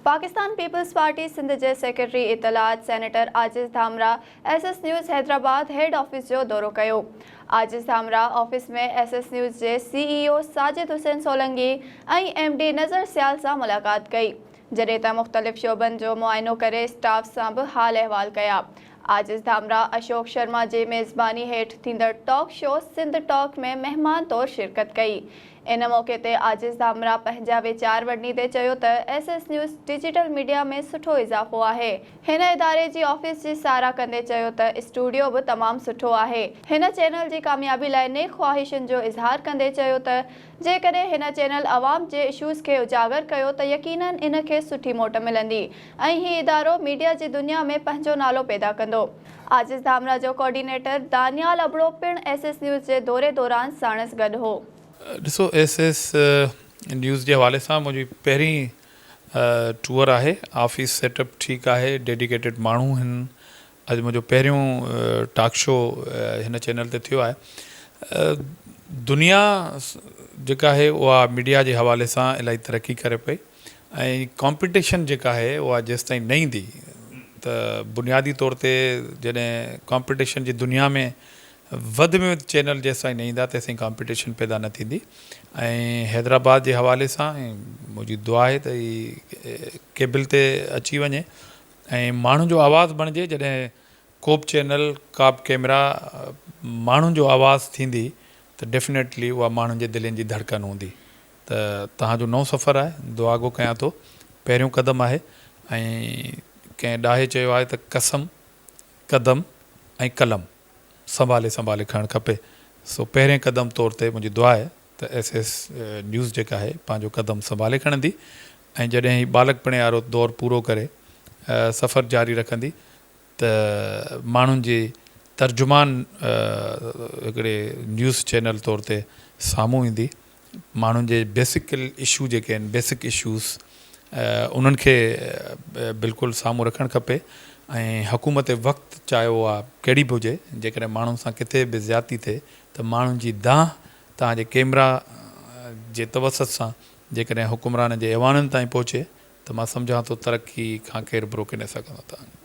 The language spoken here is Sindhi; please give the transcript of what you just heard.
پاڪستان پيپلز پارٽي سنڌ جي سيڪريٽري اطلاعات senator Ajiz Dhamrah S S news Hyderabad head office جو دورو ڪيو. Ajiz Dhamrah office ۾ S S news جي C E O Sajid Hussain Solangi ۽ M D Nazar Sial سان ملاقات ڪئي. جڏهن ته مختلف شعبن جو معائنو ڪري اسٽاف سان به حال احوال ڪيا. عاجز ڌامراهه اشوڪ شرما جي ميزباني هيٺ ٿيندڙ ٽاڪ شو سنڌ ٽاڪ ۾ مهمان طور شرڪت ڪئي. ان موقعي تي عاجز ڌامراهه پنهنجا ويچار ونڊيندي چيو ته S S news digital media ۾ سٺو اضافو آهي. هن اداري جي آفيس جي ساراهه ڪندي چيو ته اسٽوڊيو به تمام سٺو آهي. هن چينل جي ڪاميابي لاء نيڪ خواهشن جو اظهار ڪندي چيو ته جيڪڏهن هن چينل عوام جي اشوز کي اجاگر ڪيو ته يقينن ان کي سٺي موٽ ملندي ۽ هي ادارو ميڊيا جي دنيا ۾ پنهنجو نالو پيدا ڪندو. عاجز ڌامراهه جو ڪوآرڊينيٽر دانيال ابڙو پڻ ايس ايس نيوز جي دوري دوران ساڻس گڏ هو. ڏسو ايس ايس نيوز جي حوالي سان منهنجي پهرين ٽوئر آهي آفيس سيٽ اپ ٺيڪ آهي ڊيڊيڪيٽيڊ ماڻهو هن اڄ منهنجو پهريون ٽاڪ شو هن چينل تي ٿيو آهي دنيا جيڪا آهي اها ميڊيا جي حوالي سان الاهي ترقي ڪري پئي ۽ ڪامپيٽيشن جيڪا آهي اها جيستائين نه ايندي ته بنيادي طور تي جڏهن ڪامپيٽيشن جي دنيا ۾ وڌ ۾ وڌ چينل جيستائين نه ايندا تيستائين ڪامپيٽيشن پيدا نه ٿيندي ۽ حيدرآباد جي حوالي سان منهنجي دعا آهي ته هي ڪيبل تي اچي وڃي ۽ ماڻهن جو آواز بڻجي جڏهن ڪوبه چينل ڪابه ڪيمرا ماڻهن جو آواز ٿيندي ته ڊيفنيٽلي اها ماڻهن جي دلين جي ڌڙڪن هوندي ته توهان جو نئون سفر آهي دعا گو ڪيان ٿو پهريون قدم آهي ۽ ڪنهن ڏاهي چيو آهي ته قسم قدم ۽ قلم سنڀالي سنڀالي کڻڻ کپي سو پهرين قدم طور تي منهنجي دعا آهي ته ايس ايس نيوز جيڪا آهي پنهنجو قدم سنڀالي کڻندي ۽ جڏهن هي ٻالڪپڻي وارو دور پورو ڪري سفر جاري رکندي ته ماڻهن جي ترجمان هڪڙي نيوز چينل طور تي سامهون ايندي ماڻهن جي بيسڪل اشو جيڪي آهن بيسڪ اشوز انهن کي بلڪل سامهون رکڻ کپي ۽ حڪومت وقت چاهي اها ڪهڙي به هجي جيڪڏهن ماڻهن سان ڪٿي به زيادتي ٿئي ته ماڻهن جي دانهن توهان جي ڪيمرا جي توسط سان جيڪڏهن حڪمرانن جي ايوانن تائين پهچي ته مان سمجهان ٿو ترقي کان ڪير به روڪي نه سگهندو توهان کي.